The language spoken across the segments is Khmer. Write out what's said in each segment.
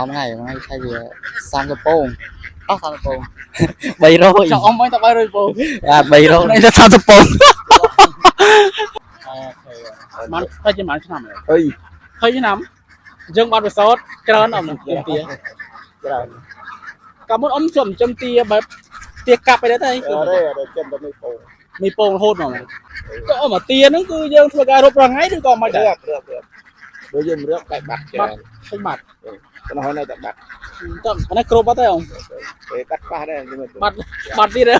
មួយថ្ងៃមួយថ្ងៃឆៃវា30ពងអស់30ពង300 ចុះអ៊ំវិញតែ300ពង បាទ300 នេះទៅ30ពង OK បានទៅជាប៉ុន្មានឆ្នាំហើយ អី 20ឆ្នាំអញ្ចឹងបាត់ពិសោធន៍ច្រើនអ៊ំនឹងទាទា ច្រើន កាលមុនអ៊ំជុំចិញ្ចឹមទាបែបទាកាប់អីដែរទេ អត់ទេអត់ចិនតែនេះពង មានពងរហូតហ្មងចុះអ៊ំអាទាហ្នឹងគឺយើងធ្វើការរົບរាល់ថ្ងៃឬក៏មិនដែរ រៀបរៀបរៀបដូចយើងរៀបតែបាត់ច្រើន ឃើញបាត់ ប៉ុន្តែនៅតែបាត់ តើអានេះគ្រប់អត់ទេអ៊ំ គេបាត់ខ្លះដែរ បាត់បាត់ទៀតទេ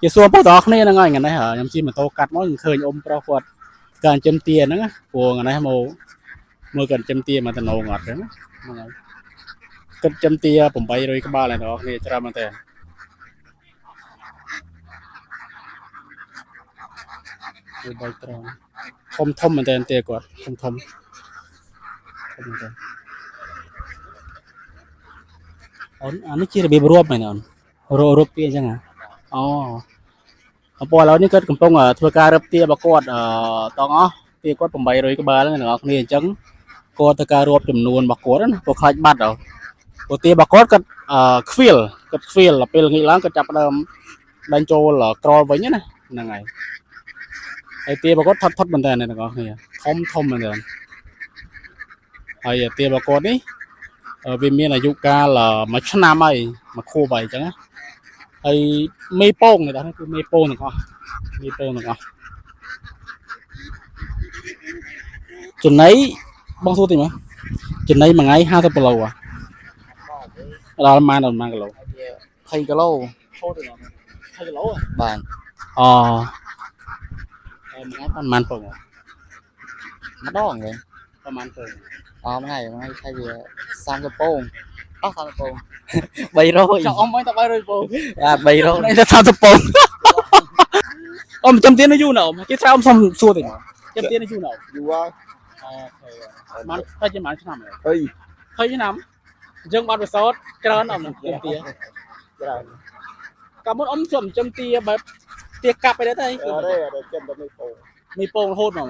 ជាសួរបងប្អូនគ្នាហ្នឹងហើយថ្ងៃនេះខ្ញុំជិះម៉ូតូកាត់មកខ្ញុំឃើញអ៊ំប្រុសគាត់ការចិញ្ចឹមទាហ្នឹងណាព្រោះថ្ងៃនេះមកមើលគាត់ចិញ្ចឹមទាមកតំណងអត់ចឹងណាហ្នឹងហើយគាត់ចិញ្ចឹមទា800ក្បាលហើយបងប្អូនគ្នាច្រើនមែនតើគឺបីត្រង់ធំធំមែនតើទាគាត់ធំធំធំមែនតើអូនអានេះជារបៀបរាប់មែនអូនរាប់ទាអញ្ចឹងហ៎អូ បងប្អូនឥឡូវនេះគាត់កំពុងធ្វើការរឹបទារបស់គាត់អឺតងអស់ទាគាត់800ក្បាលហ្នឹងអ្នកនរគ្នាអញ្ចឹងគាត់ធ្វើការរាប់ចំនួនរបស់គាត់ណាព្រោះខ្លាចបាត់ហ៎ព្រោះទារបស់គាត់គាត់អឺខ្វៀលគាត់ខ្វៀលដល់ពេលល្ងាចឡើងគាត់ចាប់ផ្ដើមដេញចូលក្រលវិញណាហ្នឹងហើយហើយទារបស់គាត់ថត់ថត់មែនតើអ្នកនរគ្នាធំធំមែនតើហើយទារបស់គាត់នេះវាមានអាយុកាលមួយឆ្នាំហើយមួយខួបហើយអញ្ចឹងណាហើយមេពងនេះដល់គឺមេពងទាំងអស់ មីពងទាំងអស់ចំណៃបងសួរតិចមើលចំណៃមួយថ្ងៃ50គីឡូហ៎ដល់ប៉ុន្មានដល់ប៉ុន្មានគីឡូ 20គីឡូ ហូតទៅ20គីឡូ បាទ អូមួយថ្ងៃប៉ុន្មានពង ម្ដងទេ ប៉ុន្មានពង អមួយថ្ងៃមួយថ្ងៃឆៃវា30ពងអស់30ពង300 ចុះអ៊ំវិញតែ300ពង បាទ300 នេះទៅ30ពងអ៊ំចាំទៀននៅយូរណាស់អ៊ំគេថាអ៊ំសុំសួរតិចចាំទៀននៅយូរណាស់ យូរហើយ OK បានទៅជាប៉ុន្មានឆ្នាំហើយ អី 20ឆ្នាំអញ្ចឹងបាត់ពិសោធន៍ច្រើនអ៊ំនឹងទា ច្រើន កាលមុនអ៊ំជុំចិញ្ចឹមទាបែបទាកាប់អីដែរទេ អត់ទេអត់ចិនតែនេះពង មានពងរហូតហ្មង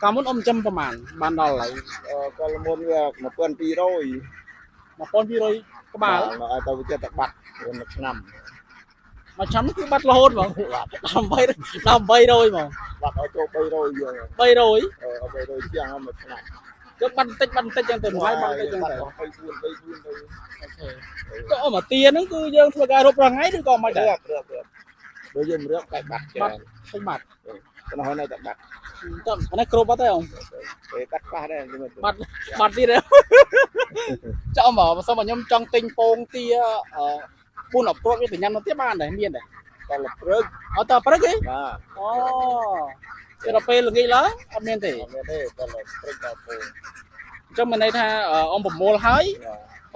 កាលមុនអ៊ំចិញ្ចឹមប្រហែលបានដល់ឥឡូវ កាលមុនវា1200 1200ក្បាល ឲ្យទៅវាចិត្តតែបាត់មួយឆ្នាំ មួយឆ្នាំគឺបាត់រហូតហ្មងដល់8ដល់800ហ្មង បាត់ឲ្យចូល300យើង 300 អឺ300ជាងមួយឆ្នាំ គឺបាត់បន្តិចបាត់បន្តិចចឹងទៅមួយថ្ងៃបាត់បន្តិចចឹងទៅ បាត់អស់3 4 3 4ទៅ OK ចុះអ៊ំអាទាហ្នឹងគឺយើងធ្វើការរົບរាល់ថ្ងៃឬក៏មិនដែរ រៀបរៀបរៀបដូចយើងរៀបតែបាត់ច្រើន ឃើញបាត់ ប៉ុន្តែនៅតែបាត់ តើអានេះគ្រប់អត់ទេអ៊ំ គេបាត់ខ្លះដែរ បាត់បាត់ទៀតទេចុះអ៊ំបើសិនបើខ្ញុំចង់ទិញពងទាអឺ4 10គ្រាប់យកទៅញ៉ាំនៅទៀតបានដែរមានដែរ តែលព្រឹក អត់តើព្រឹកទេ បាទ អូតែដល់ពេលល្ងាចឡើងអត់មានទេ អត់មានទេតែលព្រឹកដល់ពង អញ្ចឹងមានន័យថាអ៊ំប្រមូលហើយ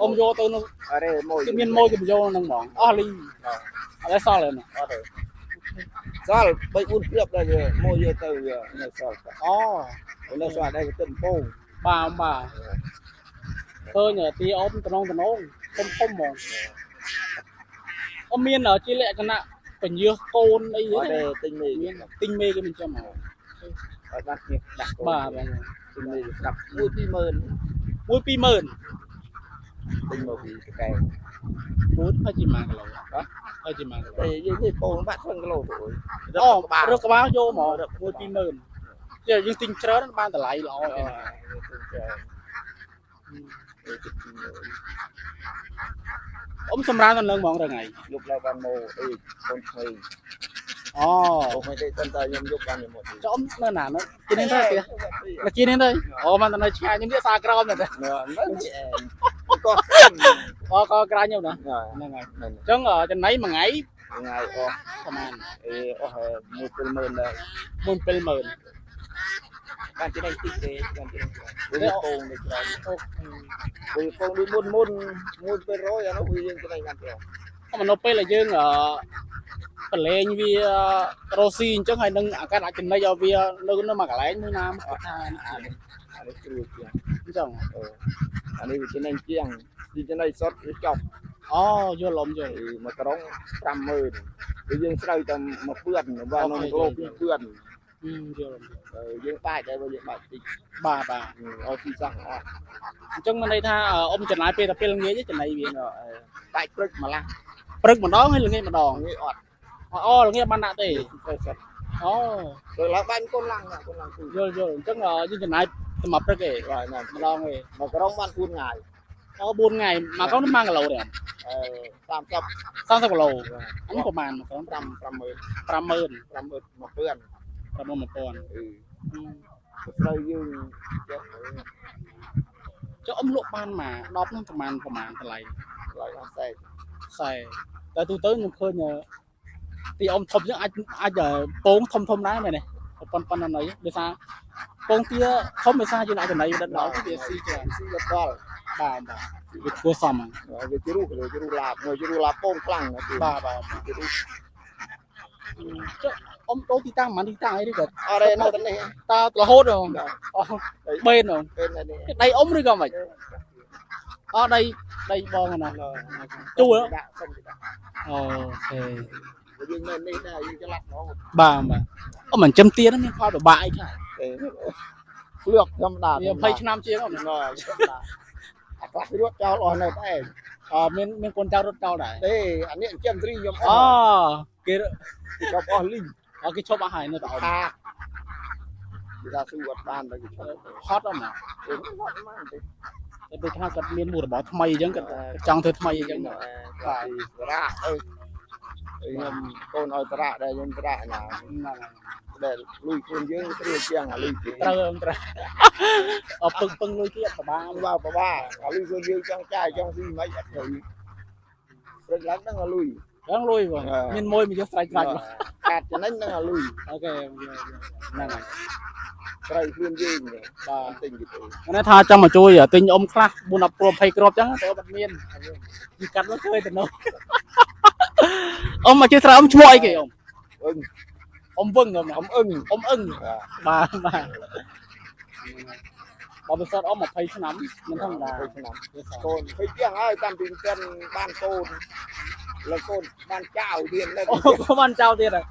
អ៊ំយកទៅនោះ អរេមួយ គឺមានម៉ួយគេបញ្ចូលហ្នឹងហ្មងអស់លីអត់ដែរសល់ទេណា អត់ទេសល់3 4គ្រាប់ដែរវាមួយយកទៅវានៅសល់ អូ នៅសល់ដែរទៅពង បាទបាទឃើញទីអ៊ំតំណងតំណងធំធំហ្មងអ៊ំមានជាលក្ខណៈពញាសកូនអី អត់ ទេ ទេទិញមេ មានទិញមេគេមិនចឹងហ្មង អត់បានគ្នាដាក់កូន បាទបង ទិញមេស្រាប់1 20000 មួយ20000 ទិញមកពីកែ មួយហើយជាម៉ានគីឡូបាទហើយជាម៉ានគីឡូ តែយើងនេះពងបាក់ធ្វើគីឡូទៅ អូរកក្បាលយកហ្មងមួយ20000យើងទិញច្រើនបានតម្លៃល្អ អូ ចឹង អ៊ំសម្រាប់ដល់នឹងហ្មងរងៃ យប់ឡើងបានមកអីកូនក្មេង អូ កូនក្មេងទេតែខ្ញុំយប់បានមក ចុះអ៊ំនៅណានៅទីនេះទៅផ្ទះនៅទីនេះទៅអូមិនទៅនៅឆ្ងាយខ្ញុំទៀតសាក្រោមទៅ នៅក៏ អូក៏ក្រាញ់ខ្ញុំណា ហ្នឹង ហ្នឹងហើយ ហ្នឹង អញ្ចឹងចំណៃមួយថ្ងៃ ថ្ងៃអស់ ប្រហែល អេអស់1 70000ដែរ មុន70000 បានចំណេញតិចទេបានចំណេញវាពងដូចច្រើនវាពងដូចមុនមុន1 200អានោះវាយើងចំណេញបានច្រើន អមនៅពេលដែលយើងប្រឡែងវារ៉ូស៊ីអញ្ចឹងហើយនឹងអាកាសអាចចំណៃឲ្យវានៅនៅមួយកន្លែងមួយណាមកគាត់ថា អានេះស្រួលជាង អញ្ចឹង អានេះវាចំណេញជាងវាចំណេញសុតវាចប់ អូយល់អ៊ំយល់ មួយក្រុង50000គឺយើងស្រូវតែមួយពឿនបាទ1គីឡូ2ពឿន យល់ យើងបាច់ដែរបើយើងបាច់តិច បាទបាទ ឲ្យទីសោះអត់ អញ្ចឹងមានន័យថាអ៊ំចំណាយពេលតែពេលល្ងាចទេចំណៃវា បាច់ព្រឹកម្ល៉េះ ព្រឹកម្ដងហើយល្ងាចម្ដង ល្ងាចអត់ អូល្ងាចបានដាក់ទេ ត្រូវសិត អូ ទៅឡើងបាញ់កូនឡើងកូនឡើងគឺ យល់យល់អញ្ចឹងយើងចំណាយតែមកព្រឹកទេ បាទណា ម្ដងទេ មកក្រុងបាន4ថ្ងៃ អូ4ថ្ងៃមកកូន1គីឡូទេ អឺ30 30គីឡូអានេះប្រហែលមកកូន 5 50000 50000 50000 1000 61000 អឺស្រូវយើងចេះ ចុះអ៊ំលក់បានមក10ហ្នឹងប្រហែលប្រហែលតម្លៃ ឡើយអត់សែ ខ្សែតែទូទៅខ្ញុំឃើញទីអ៊ំធំចឹងអាចអាចពងធំធំដែរមែនទេប៉ុនប៉ុណ្ណឹងដោយសារពងទាធំដោយសារយើងអាចចំណៃដិតដល់វាស៊ីច្រើន ស៊ីដល់ បាទបាទវាគួរសមហ្នឹង វាជ្រុះវាជ្រុះឡាបវាជ្រុះឡាបពងខ្លាំងណាស់ បាទបាទ ជ្រុះ ចុះអ៊ំដូរទីតាំងប៉ុន្មានទីតាំងអីឬក៏ អត់ទេនៅតែនេះ តើរហូតហ៎អូបេនហ៎ ពេលនេះ ដីអ៊ំឬក៏មិនអូដីដីបងណាជួល ដាក់សុំដាក់ OK យើងនៅនេះដែរយើងច្រឡាត់ហ្មង បាទបាទអ៊ំមិនចិញ្ចឹមទាហ្នឹងមានផលពិបាកអីខ្លះ ទេលឿកធម្មតា វា20ឆ្នាំជាងអ៊ំ ណ៎ធម្មតាអាខ្លះរត់ចោលអស់នៅតែឯង អមានមានកូនចៅរត់ចោលដែរ ទេអានេះចិញ្ចឹមត្រីខ្ញុំអ អូ ស់ គេ គេឈប់អស់លីង អូគេឈប់អស់ហើយនៅតែអ៊ំ ខាគេថាស៊ូអត់បានទៅគេឈប់ ហត់អ៊ំ ទេអត់បានទេ តែពេលខ្លះគាត់មានមុខរបរថ្មីអញ្ចឹងគាត់ចង់ធ្វើថ្មីអញ្ចឹង បាទតារ៉ាអើខ្ញុំកូនឲ្យតារ៉ាដែរខ្ញុំតារ៉ាណាដែលលុយខ្លួនយើងស្រួលជាងអាលុយគេ ត្រូវអ៊ំត្រូវអពឹងពឹងលុយគេអត់ប្របា បាទប្របាអាលុយខ្លួនយើងចង់ចាយចង់ស៊ីមិនអត់ត្រូវព្រឹកឡើងនឹងអាលុយ ហ្នឹងលុយបងមានមួយមកយកស្រេចស្រេច កាត់ចំណេញនឹងអាលុយ OK ហ្នឹងហើយ ត្រូវខ្លួនយើង បាទ ទិញគេទៅ គាត់ថាចង់មកជួយទិញអ៊ំខ្លះ4 10គ្រាប់20គ្រាប់ចឹងតែអត់មានយីកាត់មកឃើញទៅនោះអ៊ំមកជួយស្រែអ៊ំឈ្មោះអីគេអ៊ំ អឹង អ៊ំវឹងអ៊ំ អ៊ំអឹង អ៊ំអឹងបាទបាទបើពិសោធន៍អ៊ំ20ឆ្នាំមិនធម្មតា 20ឆ្នាំកូនឃើញជាងហើយតាំងពីចិនបានកូនលើកូនបានចៅទៀតនៅ អូក៏បានចៅទៀតហើយ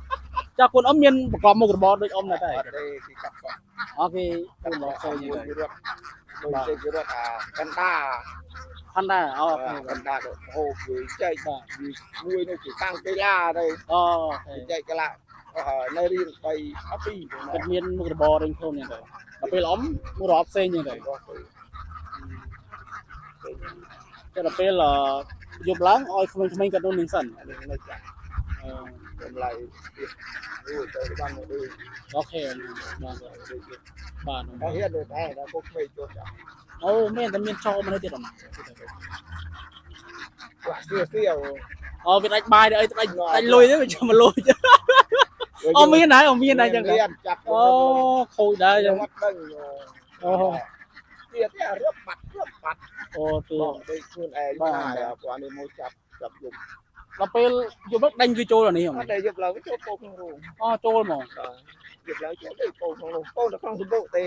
ចាកូនអ៊ំមានប្រកបមុខរបរដូចអ៊ំដែរតែ អត់ទេគេកាត់សក់ អូគេកូនលោកផ្សេង មួយរត់ដូចគេរត់អាកណ្ដា ផាន់ដែរអូ កណ្ដាទៅហូបវាចែក បាទ មួយនោះគេតាំងកីឡាទៅ អូ ចែកកីឡានៅរៀន3អត់2 គាត់មានមុខរបររៀងខ្លួនចឹងទៅដល់ពេលអ៊ំមុខរបរផ្សេងចឹងទៅតែដល់ពេលយប់ឡើងឲ្យក្មេងៗគាត់នោះនឹងសិន នេះនៅចាស់តម្លៃទៀតរួចទៅបានមកដូច OK បាទបាទ តែហ៊ានទៅតែដល់ពុកក្មេងចូលចាស់ អូមានតែមានចោលមកនេះទៀតអ៊ំ គាត់ស្ទាស្ទា អូវាដាច់បាយអីដាច់ដាច់លុយទេវាចាំមកលុយអូមានដែរអូមានដែរចឹង ចាប់ អូខូចដែរចឹង អត់ដឹង អូ ទៀតទេរៀបបាត់រៀបបាត់ អូទី បងដូចខ្លួនឯងបាទព្រោះនេះមកចាប់ចាប់យប់ ដល់ពេលយប់ដេញវាចូលអានេះ អត់តែយប់ឡើងចូលពោក្នុងរោង អូចូលហ្មង យប់ឡើងចូលទៅពោក្នុងរោងពោនៅក្នុងសម្បុកទេ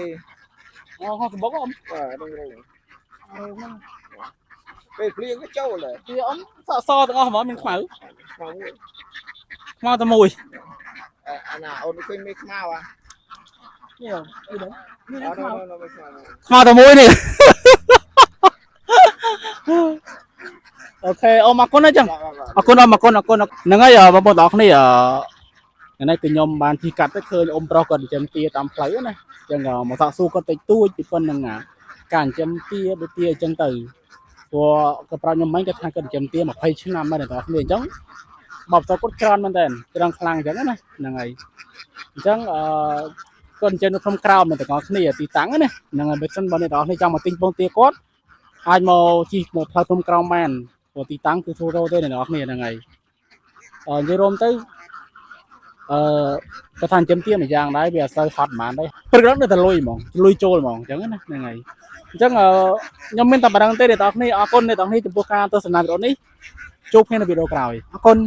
អូក្នុងសម្បុកអ៊ំ បាទក្នុងរោង រោងហ្នឹង ពេលភ្លៀងក៏ចូលដែរ វាអ៊ំសក់សទាំងអស់ហ្មងមានខ្មៅ ខ្មៅមួយ ខ្មៅតែមួយ អាណាអូនឃើញមេខ្មៅអា នេះនេះ អត់ ខ្មៅ មេខ្មៅ ខ្មៅតែមួយនេះ OK អ៊ំអរគុណណាចឹងអរគុណអរគុណអរគុណហ្នឹងហើយបងប្អូនទាំងអស់គ្នាថ្ងៃនេះគឺខ្ញុំបានជិះកាត់ទៅឃើញអ៊ំប្រុសគាត់ចិញ្ចឹមទាតាមផ្លូវណាចឹងមកសាកសួរគាត់តិចតួចពីប៉ុណ្្នឹងការចិញ្ចឹមទាដូចទាអញ្ចឹងទៅព្រោះគាត់ប្រាប់ខ្ញុំមិញគាត់ថាគាត់ចិញ្ចឹមទា20ឆ្នាំហើយអ្នកទាំងអស់គ្នាអញ្ចឹងបបផ្សោគាត់ច្រើនមែនតើច្រើនខ្លាំងអញ្ចឹងណាហ្នឹងហើយអញ្ចឹងអឺគាត់ចិញ្ចឹមនៅក្នុងក្រោមអ្នកទាំងអស់គ្នាទីតាំងណាហ្នឹងហើយបើសិនបើអ្នកទាំងអស់គ្នាចង់មកទិញពងទាគាត់អាចមកជិះមកផ្លូវភ្នំក្រោមបានព្រោះទីតាំងគឺស្រួលរកទេអ្នកទាំងអស់គ្នាហ្នឹងហើយអឺនិយាយរួមទៅអឺគាត់ថាចិញ្ចឹមទាមួយយ៉ាងដែរវាអត់សូវហត់ប៉ុន្មានដែរព្រឹកឡើងនៅតែលុយហ្មងលុយចូលហ្មងអញ្ចឹងណាហ្នឹងហើយអញ្ចឹងខ្ញុំមានតែប៉ុណ្្នឹងទេអ្នកទាំងអស់គ្នាអរគុណអ្នកទាំងអស់គ្នាចំពោះការទស្សនាវីដេអូនេះជួបគ្នានៅវីដេអូក្រោយអរគុណ។